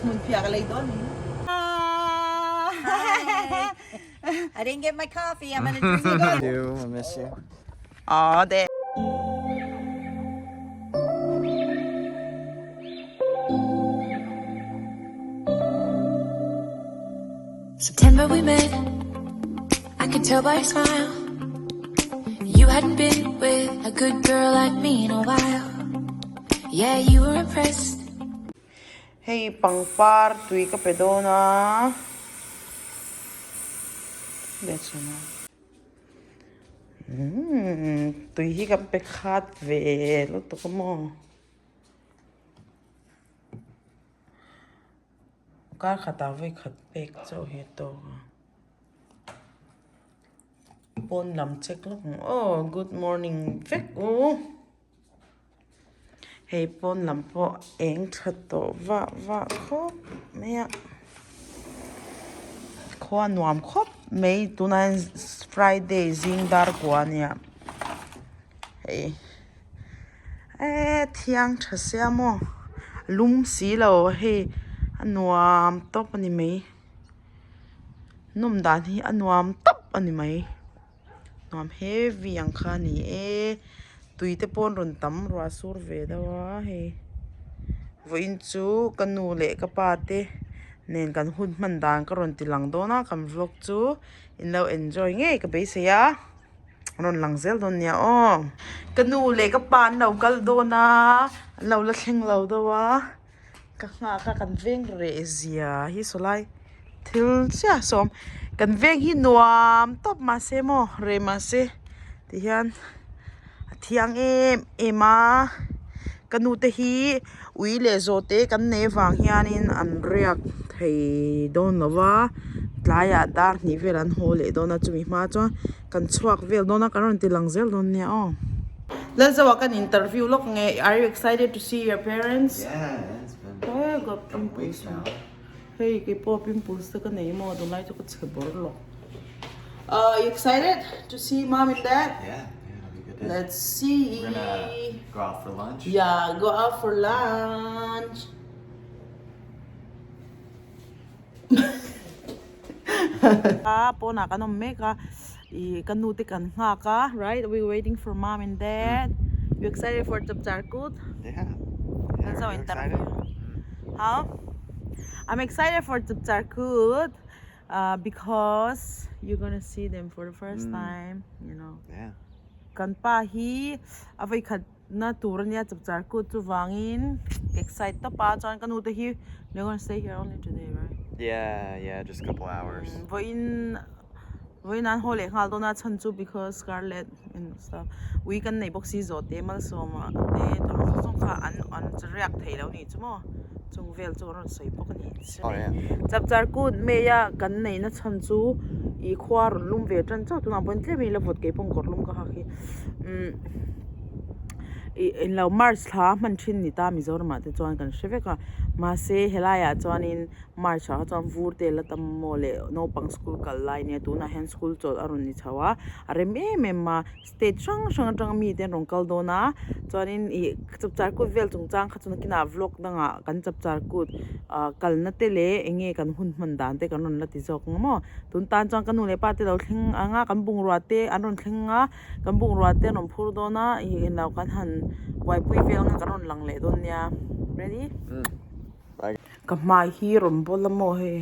Hmun phiah ka lei dawn ni. I didn't get my coffee. I'm gonna drink it. You, I miss you. Aw de. September we met. I could tell by your smile. You hadn't been with a good girl like me in a while. Yeah, you were impressed. Hei pangpar tui ka pe dawn a. Umm tui hi kan pe khat ve lutuk a maw. Kar khatah vawi khat pek chauh hi a tawk a. Pawn lam check lawk ang aw good morning vek u. Hei pawn lam pawh eng tha tawh vah vah khawp mai a khua nuam khawp mai tunah hian friday zing dar kua ania hei eee thiang tha sia maw lum si lo hei a nuam tawp a ni mai nawm dan hi a nuam tawp a ni mai. Nuam heavy ang kha a ni e tui te pawh an rawn tam ruah sur ve deuh a hei vawiin chu ka nu leh ka pa te nen kan hun hman dan ka rawn ti lang dawn a kan vlog chu in lo enjoy ngei ka beisei a rawn lang zel dawn nia aw ka nu leh ka pa an lo kal dawn a an lo la thleng lo deuh a ka nghak a kan veng reh zia hi saw lai thil chiah sawm kan veng hi nuam tawp mahse maw reh mahse ti hian a thiang em em a ka nu te hi ui leh zawh te kan nei avang hianin an riak thei dawn lo va tlaiah dar hnih vel an haw leh dawn a chumi hma chuan kan chhuak vel dawn a kan rawn ti lang zel dawn nia aw. Lalzoa kan interview lawk nge are you excited to see your parents? Yeah, yeah, it's been Hey, got a couple weeks pimples now. Hei kei pawh pimples te ka nei maw tunlai chu ka chhe bawr lawk. Uh, you excited to see mom and dad? Yeah, yeah, it'll be a good day. Let's see. We're gonna go out for lunch. Yeah, go out for lunch. A pawnah kan awm mek a ih ka nu te kan nghak a right we waiting for mom and dad you excited for chapchar kut Yeah. Kan Yeah, zo are you interview excited? How I'm excited for chapchar kut uh, because you're gonna see them for the first time you know Yeah. kan pa hi a vawikhat na tur ania chapchar kut chuvangin excite tawp a chuan ka nu te hi they gonna stay here only today right Yeah, yeah, just a couple hours. Vawiin vawiin an haw leh nghal dawn a chhan chu because Scarlett and stuff ui kan nei bawk si zawh te malsawma te tawng zawng zawng kha an an riak thei lo nih chu maw chung vel chu an rawn sawi bawk a ni Oh yeah. Chapchar kut May a kan neih na chhan chu ih khua rawn lum ve tan chauh tunah pawhin tlem in la vawt kei pawh kawr lum ka hak hi umm ih englo March thla hman thin ni ta Mizoram ah te chuan kan hre vek a mahse helai ah chuanin March ah kha chuan vur te la tam maw leh naupang school kal lai nia tunah hian school chawlh a rawn ni chho a a rem em em a state hrang hrang atanga mite an rawn kal dawn a chuanin ih chapchar kut vel chungchang kha chu nakinah vlog dangah kan chapchar kut ah kalna te leh eng nge kan hun hman dan te kan rawn la ti zawk ang maw tun tan chuan ka nu leh pa te lo thleng ang a kan bungrua te an rawn thleng a kan bungrua te an rawn phur dawn a ih englo kan han buaipui vel anga kan rawn lang leh dawn nia ready ka hmai hi rawn bawl a maw hei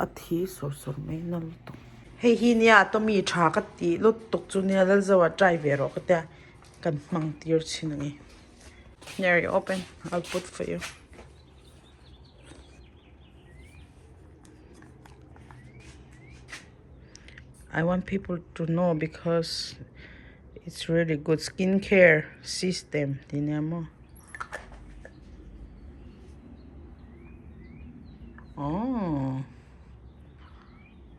a thi sawr sawr mai na lutuk. Hei hi nia Tommy tha ka tih lutuk chu nia Lalzoa try ve rawh ka tia kan hmang tir thin a ni. Here you open I'll put for you. I want people to know because it's really good skincare system tih nia maw. Oh.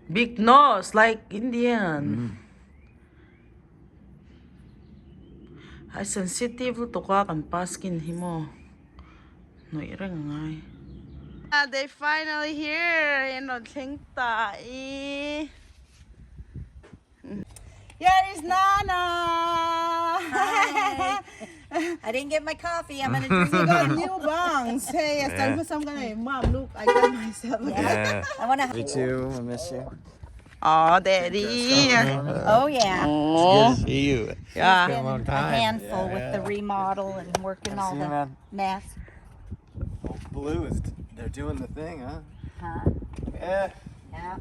Big nose like Indian. A sensitive lutuk a kan pa skin hi maw hnawih reng a ngai. They finally here an rawn thleng ta i. Here is Nana. Hi. I didn't get my coffee. I'm gonna drink You it got now. new bangs. Hey, I start some kind of mom. Look, I got myself. Yeah. I wanna. Me too. I miss you. Oh, daddy. Oh yeah. Oh, Good to see you. yeah. Been a long A time. handful with the remodel and working all See you, the man. mess. Blue is they're doing the thing, huh? Huh? Yeah. Yeah.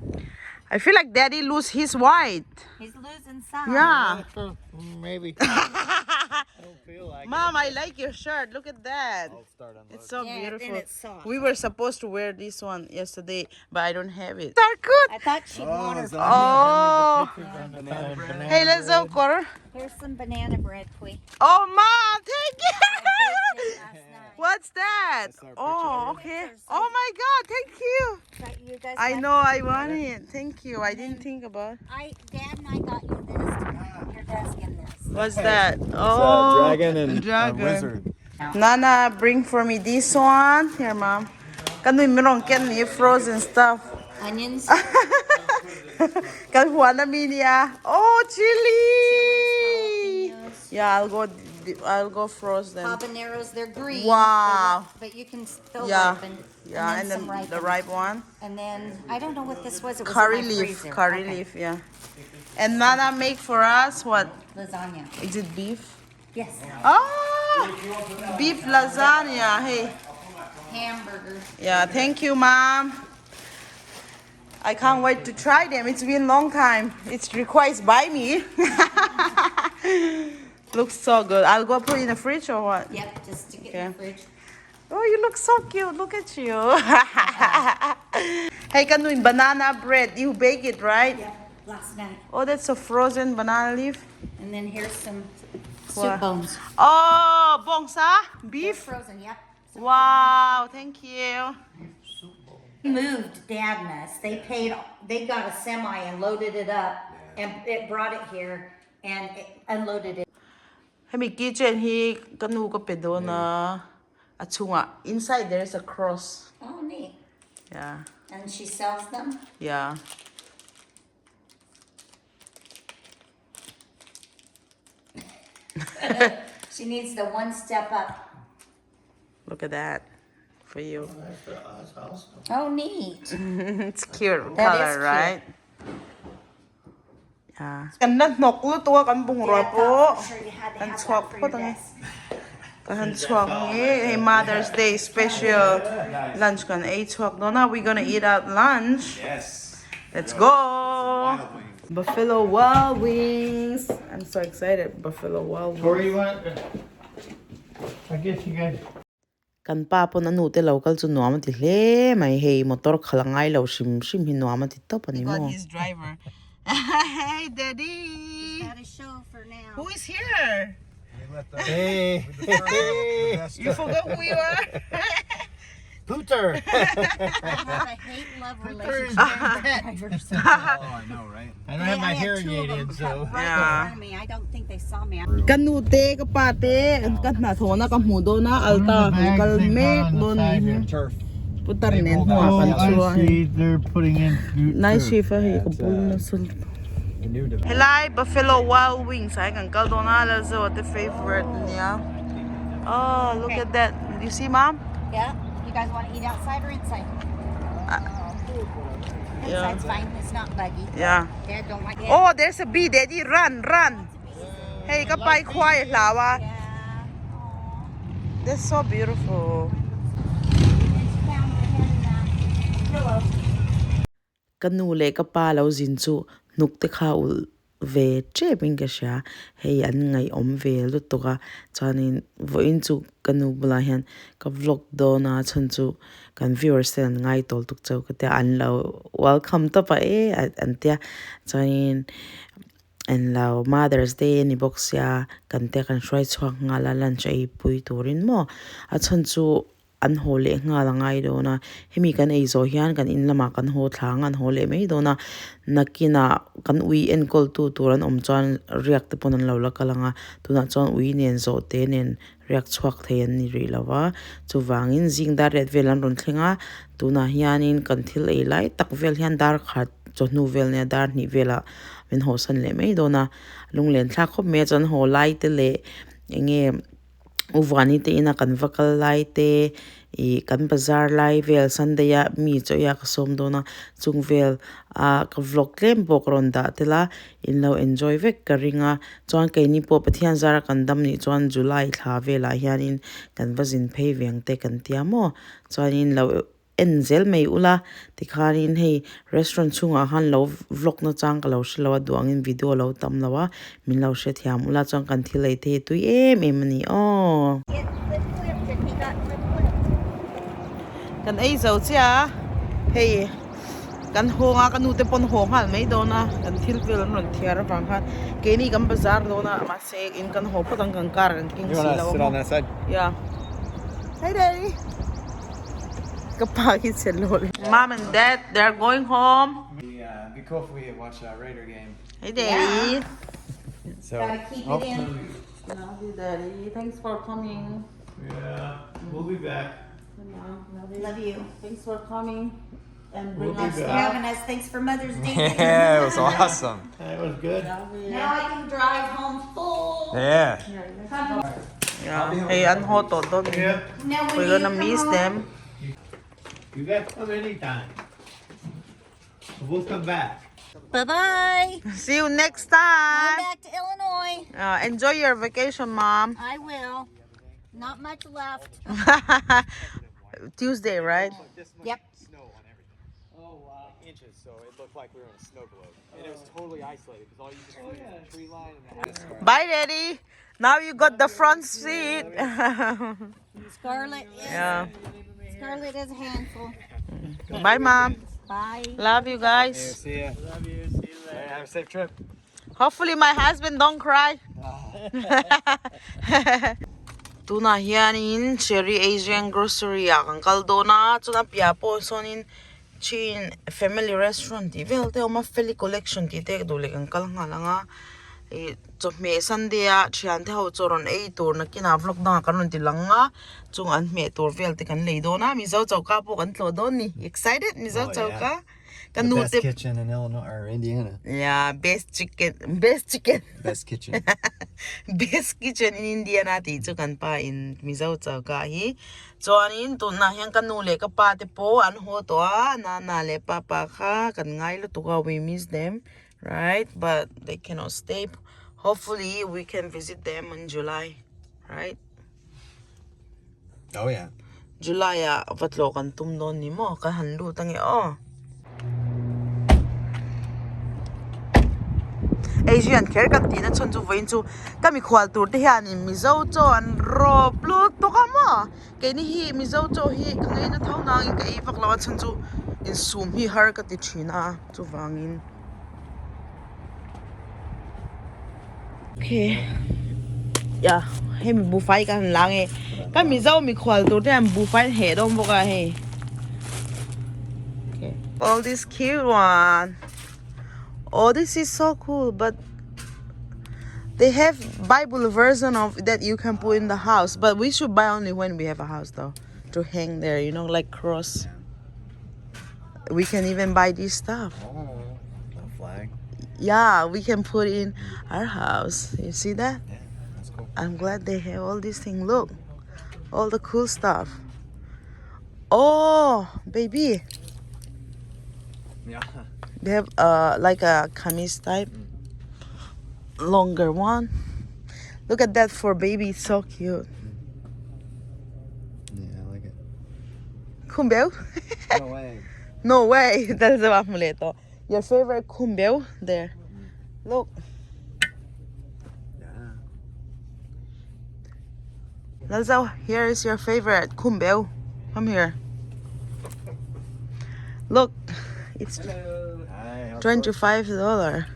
I feel like daddy lose his white. He's losing some. Yeah. Maybe. I don't feel like Mom, I like your shirt. Look at that. I'll start on. It's so Yeah, beautiful. and it's soft. We were supposed to wear this one yesterday, but I don't have it. They're good. I thought she'd want her. Oh. Banana bread. Hey, let's go, Cora. Here's some banana bread, Queen. Oh, mom, thank you. Last night. What's that? our Oh, okay. Pictures. Oh my God, thank you. Got you guys I got- know I want it. Thank you. I didn't think about. I Dad and I got you this to put on your desk in this. What's that? Oh, dragon and dragon. wizard. Nana, bring for me this one. Here, mom. Can we get me frozen stuff? Onions. Kan Juana minia. Oh, chili. Yeah, I'll go. I'll go froze them. Habaneros, they're green. Wow. But you can still Yeah. ripen. Yeah, and and then, some then the ripened. ripe one. And then I don't know what this was. It was Curry in my leaf. freezer. Curry Okay. leaf. Yeah. And Nana make for us what? Lasagna. Is it beef? Yes. Oh, beef lasagna. Hey. Hamburger. Yeah, thank you, mom. I can't wait to try them. It's been a long time. It's request by me. Looks so good. I'll go put in the fridge or what? Yep, just stick it Okay. in the fridge. Oh, you look so cute. Look at you. hey, Kanun, banana bread. You bake it, right? Yep, last night. Oh, that's a frozen banana leaf. And then here's some What? soup bones. Oh, bongsa? They're Beef? frozen, yep. Wow, thank you. Moved Dad and us. They paid, they got a semi and loaded it up and it brought it here and it unloaded it. Hemi kitchen hi kanu ka pe dawn a a chungah inside there is a cross. Oh, neat. Yeah. And she sells them? Yeah. She needs the one step up. Look at that for you. Oh, neat. It's cute That color, is cute. right? Yeah. Kan na nok lu tua kan bung Yeah, I ro po. thought for sure you had to Kan have chuak that for po your tang desk. Kan chuak nge hey Mother's Day special lunch kan ei chuak no na we gonna eat out lunch. Yes. Let's go. Buffalo Wild Wings. I'm so excited. Buffalo Wild Wings. Tori, you want? I guess you guys. Kan pa pawn a nu te lo kal chu nuam a ti hle mai hei motor khalh a ngai lo hrim hrim hi nuam a ti tawp a ni maw. Driver. Hey daddy. Got a chauffeur now. Who is here? Hey, hey, You forgot who you are? Pooter. I have a hate-love relationship with drivers. Oh, I know, right? I don't have my I had hearing two of aid them in, cut so. right in Yeah. front of me. I don't think they saw me. Kan nu te ka pa te kan hna thawna ka hmu dawn a alta kan kal mek dawn Turf. putar nen hnuah Oh, kan I chuang. see. They're putting in. Nai turf. shifa hei ka bul na sul. The new development. Helai Buffalo Wild Wings ai kan kal dawn a la zo te favorite nia. Oh, look at that. You see mom? Yeah. You guys want to eat outside or inside? Yeah. Inside's fine. It's not buggy. Yeah. Dad don't like it. Oh, there's a bee, daddy. Run, run. Hey, ka pai khwai hlawa. Yeah. Aw. That's so beautiful. It's found her head in that pillow. Ka nu leh ka pa lo zin chu hnuk te kha ulh ve tep in ka hria hei an ngaihawm ve lutuk a chuanin vawiin chu ka nu bulah hian ka vlog dawn a chhan chu kan viewers te an ngai tawl tuk chauh ka tia an lo welcome tawp a e an tia chuanin an lo mother's day a ni bawk sia kan te kan hruai chhuak nghal a lunch a ei pui turin maw a chhan chu an haw leh nghal a ngai dawn a hemi kan ei zawh hian kan in lamah kan haw thlang an haw leh mai dawn a nakinah kan ui enkawl tu tur an awm chuan riak te pawn an lo la kal ang a tunah chuan ui nen zawh te nen riak chhuak thei an ni rih lo va chuvangin zing dar riat vel an rawn thleng a tunah hianin kan thil ei lai tak vel hian dar khat chawhnu vel nia dar hnih velah min haw san leh mai dawn a lunglen thlak khawp mai a chuan haw lai te leh eng nge. U Vani te ina kan va kal lai te ih kan bazar lai vel Sunday a mi chaw ei a ka sawm dawn a chung vel ah ka vlog tlem pawh ka rawn dah tel a in lo enjoy vek ka ring a chuan keini pawh Pathian zara kan dam nih chuan July thla velah hianin kan va zin phei veng te kan tia maw chuanin lo en zel mai ula tikhanin hei restaurant chhungah khan lo vlog na chang ka lo hre lo a duh angin video a lo tam lo a min lo hrethiam ula chuan kan thil ei te hi tui em em a ni aw. Kan ei zo chiah a hei kan hawng a ka nu te pawn haw nghal mai dawn a kan thil vel an rawn thiar avang khan keini kan bazar dawn a mahse in kan haw phawt ang kan car kan keng si lo a maw yeah hi daddy. Ka pa khi che lawh. Mom and dad they are going home. Yeah, be cool if we watch a Raider game. Hey daddy. So Gotta keep it in. Love you daddy. Thanks for coming. Yeah, we'll be back. Love you. Thanks for coming and bring We'll be us back. Having us. Thanks for Mother's Day. Yeah, it was awesome. That was good. Now I can drive home full. Yeah. Yeah. Hei an haw tawh dawn ni. Yeah. Now when We're do you gonna come miss home? them. You guys come anytime. We'll come back. Bye bye. See you next Going time. back to Illinois. Enjoy your vacation, mom. I will. Not much left. Tuesday, right? Yep. Snow on everything. Oh wow. Inches, so it looked like we were in a snow globe. And it was totally isolated because all you could see was the tree line and the house. Bye, daddy. Now you got the front seat. Scarlet is yeah. Scarlet is a handful. Bye, mom. Bye. Love you guys. See ya. Love you. See you later. Hey, have a safe trip. Hopefully my husband don't cry. Tunah hianin Cherry Asian Grocery ah kan kal dawn a chuan a piah pawh sawnin Chin Family Restaurant tih vel te a awm a Feli Collection tih te duh leh kan kal nghal ang a ih chawhmeh Sunday a thian te ho chaw rawn ei tur nakinah vlog dangah kan rawn ti lang a chung an hmeh tur vel te kan lei dawn a Mizo choka pawh kan tlawh dawn a ni excited Mizo choka. Ka The nu best te kitchen in Illinois or Indiana. Yeah, best chicken, best chicken. Best kitchen. Best kitchen in Indiana tih chu kan pa in Mizo choka hi. Chuanin tunah hian ka nu leh ka pa te pawh an haw tawh a, nana leh papa kha kan ngai lutuk a, we miss them, right? But they cannot stay. Hopefully we can visit them in July, right? Oh yeah. July ah va tlawh kan tum dawn ni maw ka han lut ange aw. Asian kher kan tihna chhan chu vawiin chu ka mikhual tur te hianin Mizo chaw an rawp lutuk a maw keini hi Mizo chaw hi ka ngaina tho nangin ka ei vak lo a chhan chu insum hi har ka ti thin a chuvangin. Okay ya hemi buhfai kan han lang e ka mizo mikhual tur te hian buhfai an heh dawn bawk a hei okay all this cute one oh this is so cool but they have bible version of that you can put in the house but we should buy only when we have a house though to hang there you know like cross we can even buy this stuff Oh, a flag. yeah we can put in our house you see that Yeah, that's cool. I'm glad they have all these things look all the cool stuff oh baby Yeah. they have uh like a kamis type longer one look at that for baby it's so cute Yeah, I like it. Khumbeu No way. no way that's the amuleto your favorite khumbeu there look Yeah. Lalzo, here is your favorite khumbeu. Come here. Look, it's Hi, how's it $25.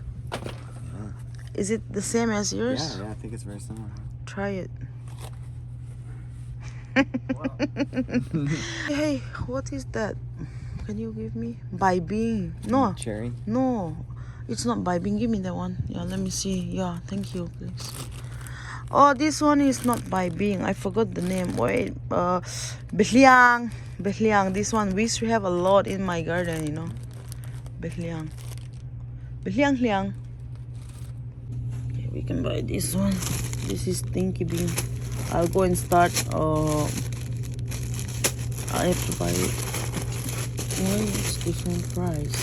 Is it the same as going? yours? Yeah, yeah, I think it's very similar. Try it. Hey, what is that? Can you give me? Baibing. No. Cherry. No, it's not Baibing. Give me that one. Yeah, let me see. Yeah, thank you, please. Oh, this one is not Baibing. I forgot the name. Wait, Behliang. Behliang. This one we used to have a lot in my garden, you know. Behliang. Behliang Liang. Okay, we can buy this one. This is stinky bean. I'll go and start uh I have to buy why it's different price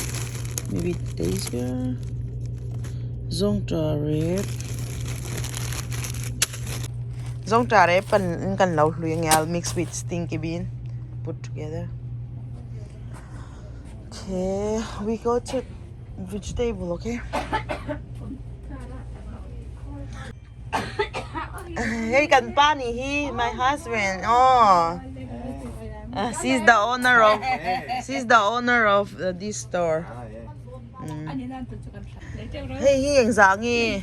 maybe tastier zawngṭah rep zawngṭah rep kan kan lo hlui ange I'll mix with stinky bean put together okay we go check vegetable okay Hei kan pa nih hi my husband aw she's the owner of she's the owner of this store hei hi engzah nge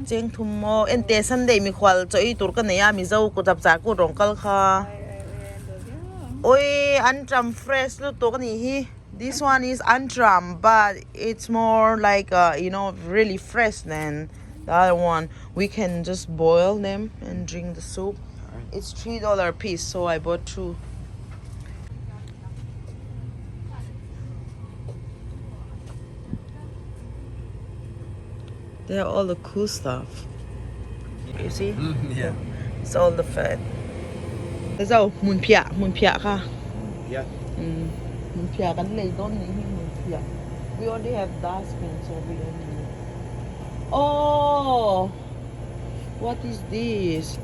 cheng thum maw ente sunday mikhual chaw ei tur ka nei a mizo kut chap char kut rawng kal kha oi an tram fresh lutuk a nih hi this one is antram but it's more like you know really fresh than the other one we can just boil them and drink the soup it's $3 piece so I bought two They are all the cool stuff. You see? Mm, yeah. It's all the fat. Zo, hmunphiah, hmunphiah kha. Yeah. Hmunphiah kan lei dawn nih hi hmunphiah. We already have dustbin so we don't need. Oh, what is this?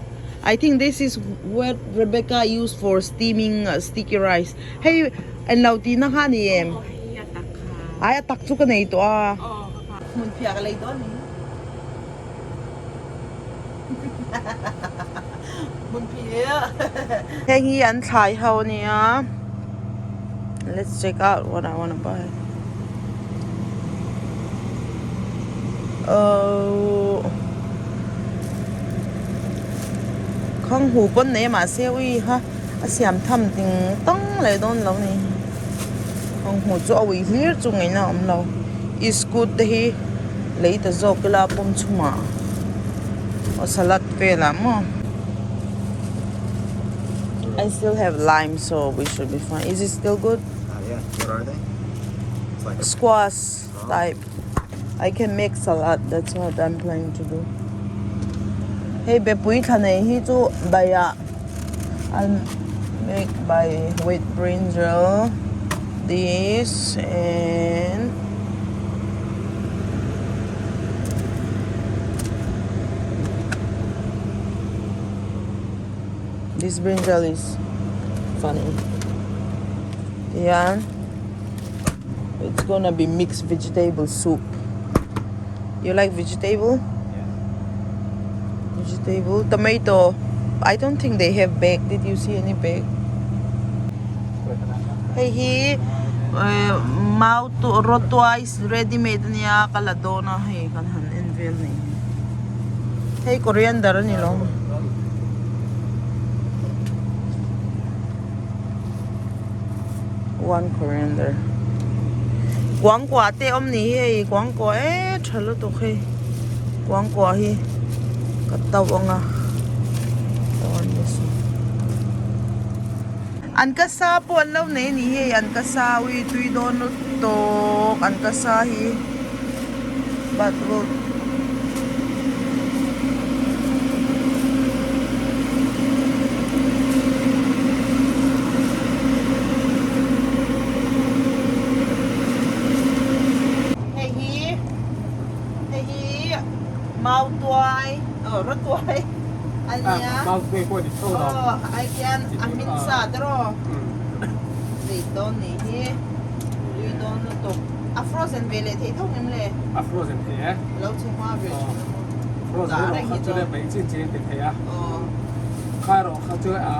I think this is what Rebecca used for steaming uh, sticky rice. Hei, an lo ti na kha ni em? Ai a tak chu ka nei tawh a. Hmunphiah ka lei dawn ni. Hmunphiah. Heng hi an thlai ho ania. Let's check out what I want to buy. Oh. Khang hu pawn nei mahse ui ha a siam tham ting tang leh dawn lo ni. Khang hu chu a ui hlir chu ngaihna a awm lo. Iskut te hi lei ta zawk ila pawm chhumah aw salad velah maw. I still have lime so we should be fine. Is it still good? Uh, yeah. What are they? It's like a Squash type. I can make salad. That's what I'm planning to do. Hei bepui thla nei hi chu baiah I'll make by with brinjal this and this brinjal is funny tihian it's gonna be mixed vegetable soup you like vegetable vegetable tomato I don't think they have bag did you see any bag hei hi eh mau tu rawtuai ready made ania ka la dawn a hei kan han en vel a ni hei coriander a ni lo one coriander kuangkuah te a awm ni hi hei kuangkuah e tha lutuk hei kuangkuah hi ka tauh ang a an ka sa pawh an lo nei a ni hei an ka sa ui tui dawn lutuk an ka sa hi but will Hei hi hei hi mau tuai oh rawtuai a nia Mau tuai pawh a dik tho lo. Aw ai khian a hmin sa tiraw lei dawn nih hi tui dawn lutuk a frozen ve leh thei tho ngem le? A frozen thei e. Lo chhe hma ve thin a maw. Frozen erawh kha chu le beih chin chin ti thei a. Kha erawh kha chu a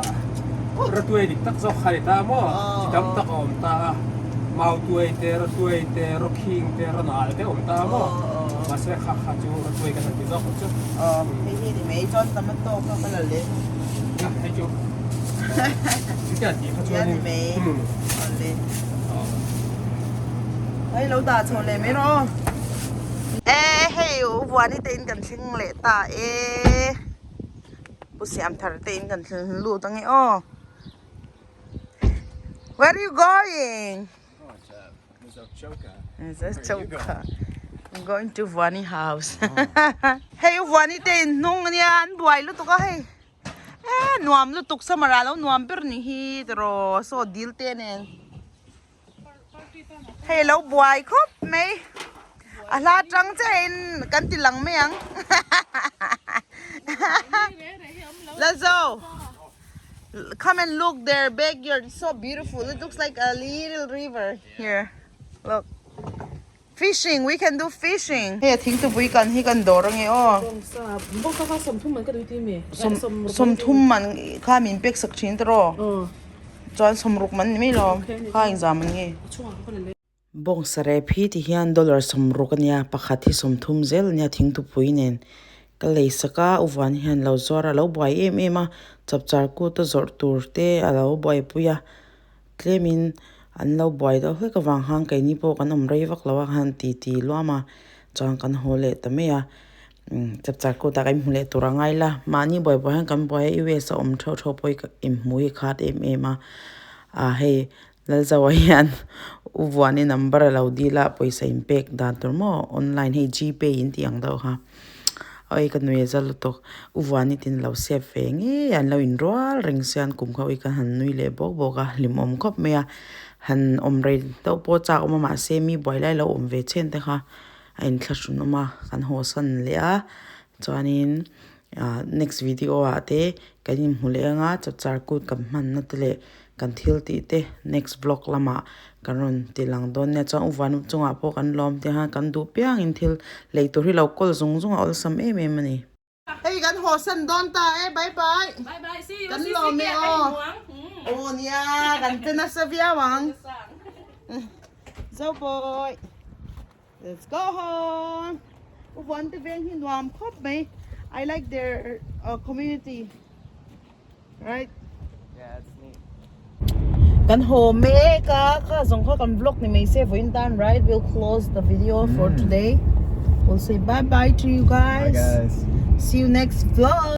rawtuai dik tak zawk kha a ni ta maw chi tam tak a awm ta a. Mau tuai te, rawtuai te, rawkhing te, rawnal te a awm ta a maw. Mahse kha kha chu rawtuai kan han ti zawk ang chu. Hei hi ni mai chuan tomato kha ka la leh. Hei chu chutia tih kha chuan in. Hei lo dah chho leh mai rawh aw. E hei u Vuani te in kan thleng leh ta e. Pu Siamthar te in kan thleng lut ange aw. Where are you going? Choka. I'm going to Vuani house. Hei u Vuani te in hnung ania an buai lutuk a hei. Eh nuam lutuk summer ah lo nuam ber ni hi tiraw saw dil te nen hei lo buai khawp mai a hla tang chiah in kan ti lang mai ang Lazo come and look their backyard it's so beautiful it looks like a little river here look. Fishing, we can do fishing. Hei a thingtupui kan hi kan dawr ange aw. Sawmthum man kha min pek sak thin ta rawh. Chuan sawmruk man ni mai lo. Kha engzam an nge. Bawngsa rep hi ti hian dollar sawmruk ania pakhat hi sawmthum zel ania thingtupui nen ka lei sak a uvan hian lo zuar a lo buai em em a chapchar kut a zawrh tur te a lo buaipui a. Tlemin an lo buai deuh hlek avang khan keini pawh kan awm rei vak lo a khan ti ti luam a chuan kan haw leh ta mai a chapchar kutah kan inhmu leh tur a ngai la mahni buai buai hian kan buai a US a awm theuh theuh pawh hi ka inhmu hi khat em em a ah hei Lalzoa hian u Vuani number a lo dil a pawisa inpek dan tur maw online hei gpay in tih ang deuh kha. Oi ka nui a za lutuk u Vuani tin lo sep ve ngei a an lo inrual reng sia an kum kha ui khan han nui leh bawk bawk a hlimawm khawp mai a han awm rei deuh pawh chak awm a mahse mi buai lai lo awm ve chhen te kha a inthlahrun awm a kan haw san leh a chuanin ah next video ah te kan inhmu leh ang a chapchar kut kan hmanna te leh kan thil tih te next vlog lamah kan rawn ti lang dawn nia chuan u van chungah pawh kan lawm te khan kan duh piangin thil lei tur hi lo kawl zung zung a awlsam em em a ni. Hei kan haw san dawn ta e bye bye kan lawm e aw aw nia kan che nasa viau ang zo boy let's go home u van te veng hi nuam khawp mai I like their community. Right? Yeah, it's neat. Kan haw mek a, kha zawng kha kan vlog ni mai se vawiin tan right? We'll close the video for today. We'll say bye bye to you guys. Bye guys. See you next vlog.